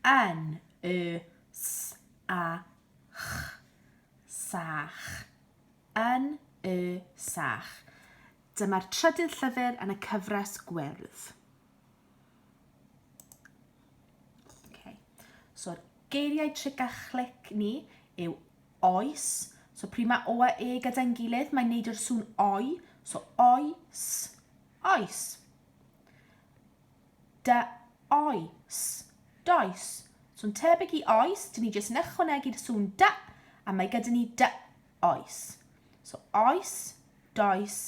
Yn y s a ch. Sach. Yn y sach. Dyma'r trydydd llyfr yn y cyfres gwyrdd. Okay. So'r geiriau tric a chlic ni yw oes. So pryd mae o a e gyda'n gilydd, mae'n neud yr sŵn oi. So oes, oes. Dy oes, does. So'n tebyg i oes, dyn ni jyst yn ychwanegu'r sŵn dy, a mae gyda ni dy oes. So oes, does,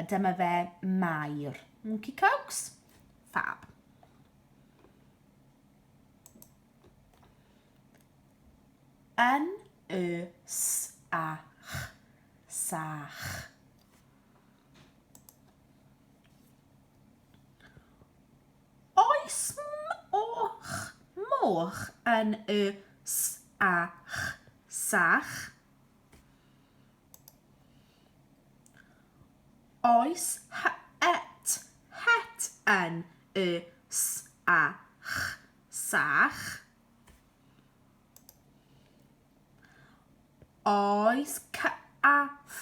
a dyma fe Mair. Okie cokes? Fab. Yn y s a ch, sach. Oes m-och, moch yn y s a ch, sach? Oes h-et, het yn y s a ch, sach? Oes cath,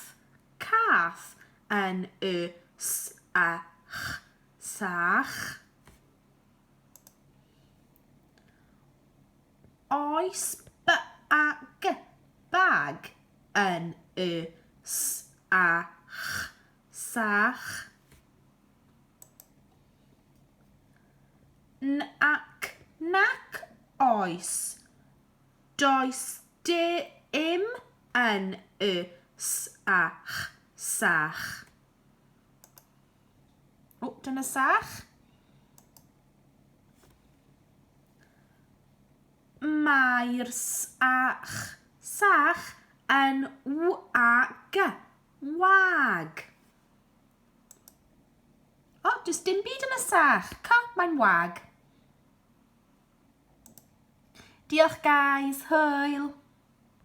cath yn y s a ch, sach? Oes bag, bag yn y s a ch, sach? N ac nac oes. Does dim yn y s a ch, sach. O, dyna sach. Mae'r s a ch, sach yn w a g, wag. O, does dim byd yn y sach. Co, mae'n wag. Diolch guys, hwyl!